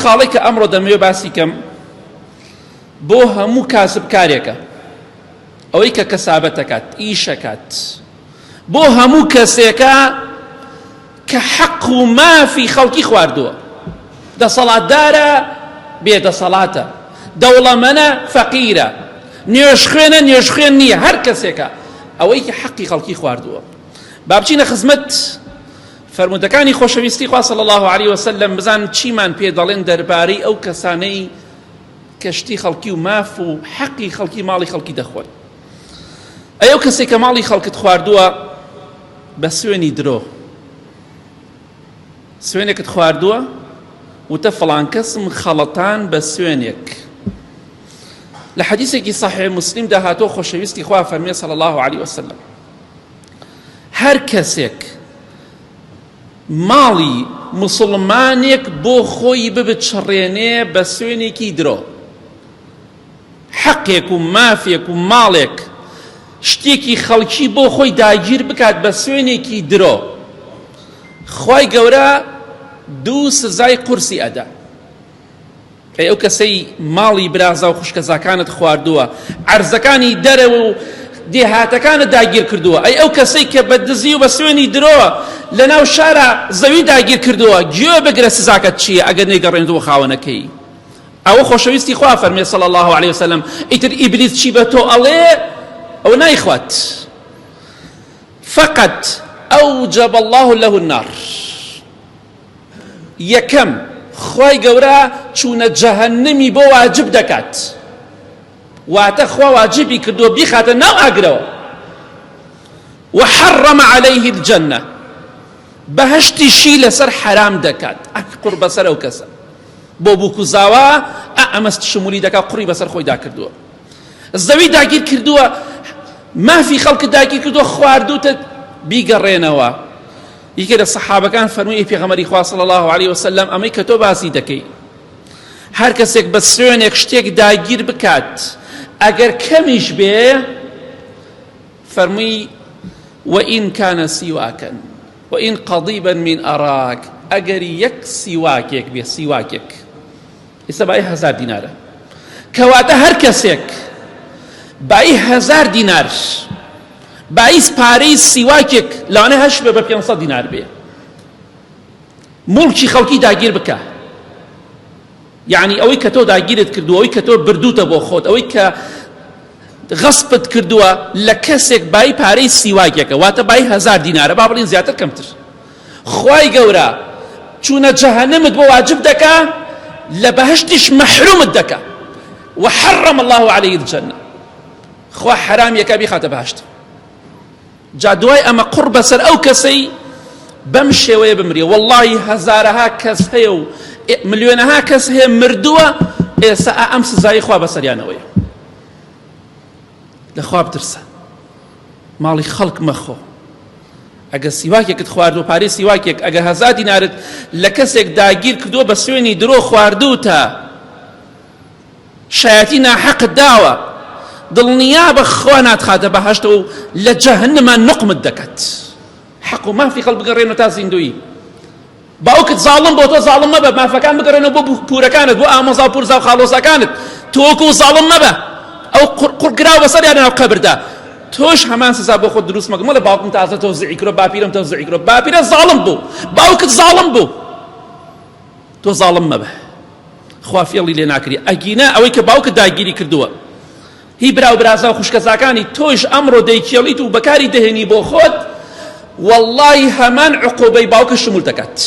خاڵێک کە ئەمڕۆ دەمەوێ باسی کەم بۆ هەموو کاسبکارێکە، ئەوەی کە کەسابەتەکات، ئیشەکات، بۆ هەموو کەسێکە کە حەق و مافی خەڵکی خواردووە، دەسەڵاتدارە بێ دەسەڵاتە، دەوڵەمەنە فەقیرە، نوێژخوێنە نوێژخوێن نییە، هەر کەسێکە ئەوەی کە حەقی خەڵکی خواردووە. با بچینە خزمەت فەرموودەکانی خۆشەویستی خوا صلی الله علیه وسلم بزان چیمان پێ دەڵێن دەربارەی ئەو کەسانەی کە شتی خەڵکی و ماف و حەقی خەڵکی ماڵی خەڵکی دەخۆن. ئەی ئەو کەسێک کە ماڵی خەڵکت خواردووە بە سوێنی درۆ، سوێنێکت خواردووە وتە فڵان کەسم خەڵەتان بە سوێنێک. لە حەدیثێکی صحیح مسلمدا هاتووە خۆشەویستی خوا فەرمیێ صلی الله علیه وسلم هەر کەسێک ماڵی موسڵمانێک بۆ خۆی ببچڕێنێ بە سوێنێکی درۆ، حەقێک و مافێک و ماڵێک شتێکی خەڵکی بۆ خۆی داگیر بکات بە سوێنێکی درۆ، خوای گەورە دوو سزای قورسی ئەدا. ئەی ئەو کەسەی ماڵی برازا و خوشکەزاکانت خواردووە، عەرزەکانی دەرەوە و دێهاتەکانت داگیر کردووە، ئەی ئەو کەسەی کە بە دزی و بە سوێنی درۆ لەناو شارا زەوی داگیر کردووە، گوێ بگرە سزاکەت چییە ئەگەر نەیگەڕێنیتەوە خاوەنەکەی. ئەوە خۆشەویستی خوا فەرمێ صلی الله علیه وسلم، ئیتر ئیبلیس چی بە تۆ ئەڵێ ئەوە نایخوات. فقد أوجب الله له النار. یەکەم، خوای گەورە چوونە جەهەنمی بۆ واجب دەکات، واتە خوا واجبی کردووە بیخاتە ناو ئاگرەوە. وحرم علیه الجنە، بەهەشتیشی لەسەر حەرام دەکات. ئەک قوڕ بەسەر ئەو کەسە بۆ بووک و زاوا ئە ئەمەست شمولی دەکات، قوڕی بەسەر خۆیدا کردووە، زەوی داگیر کردووە، مافی خەڵکت داگیر کردووە، خواردووتە، بیگەڕێنەوە. یەکێ لە سەحابەکان فەرمووی ئەی پێغەمبەری خوا صلی اللە علیه وسلم ئەمەی کە تۆ باسی دەکەی هەر کەسێک بە سوێنێک شتێک داگیر بکات ئەگەر کەمیش بێ فەرمووی وإن كان سواكا وإن قضيبا من أراك ئەگەر یەک سیواکێک بێ سیواکێک ئێستا بای هەزار دینارە کەواتە هەر کەسێک بای هەزار دینار بایز پارەی سیواکێک لەوانەیە هەشت بێ بە 500 دینار بێ موڵکی خەڵکی داگیر بکە یعنی ئەوەی کە تۆ داگیرت کردووە ئەوەی کە تۆ بردوتە بۆ خۆت ئەوەی کە غەسپت کردووە لە کەسێک بای پارەی سیواکێکە واتە بای هەزار دینارە با بڵین زیاتر کەمتر خوای گەورە چوونە جەهەنمت بۆ واجب دەکا لە بەهشتیش مەحرومت دەکا وحرم الله عليه الجنة خوا حەرام یەکا بیخاتە بەهەشت جا دوای ئەمە قوڕ بەسەر ئەو کەسەی بەم شێوەیە بمرێ واللهی هەزارەها کەس هەیە و ملیۆنەها کەس هەیە مردووە ئێستا ئەم سزای خوا بەسەریانەوەیە لە خوا بترسە ماڵی خەڵک مەخۆ ئەگەر سیواکێکت خواردووە پارەی سیواکێک ئەگەر هەزار دینارت لە کەسێک داگیر کردووە بە سوێنی درۆ خواردووتە شایەتی ناحەقت داوە دڵنیابە خوا ناتخاتە بەهەشتەوە و لە جەهەنما نوقمت دەکات حەق و مافی خەڵک بگەڕێنەوە تا زیندوویی باوکت زاڵم بۆ تۆ زاڵم مەبە مافەکان بگەڕێنەوە بۆ پورەکانت بۆ ئامۆزا و پورزا و خاڵۆزاکانت تۆ وەکو زاڵم مەبە ئەو قوڕگراو بەسەریان ناو قەبردا تۆش هەمان سزا بۆ خۆت دروست مەکە مەڵێ باوکم تازە تەوزیعی کردووە باپیرم تەوزیعی کردووە باپیرە زاڵم بوو باوکت زاڵم بوو تۆ زاڵم مەبە خوا فێڵی لێ ناکری ئەگینا ئەوەی کە باوکت داگیری کردووە هی برا و برازا و خوشکەزاکانی تۆش ئەمڕۆ دەیکێڵیت و بەکاری دەهێنی بۆ خۆت واللهی هەمان عقوبەی باوکە شمول دەکات.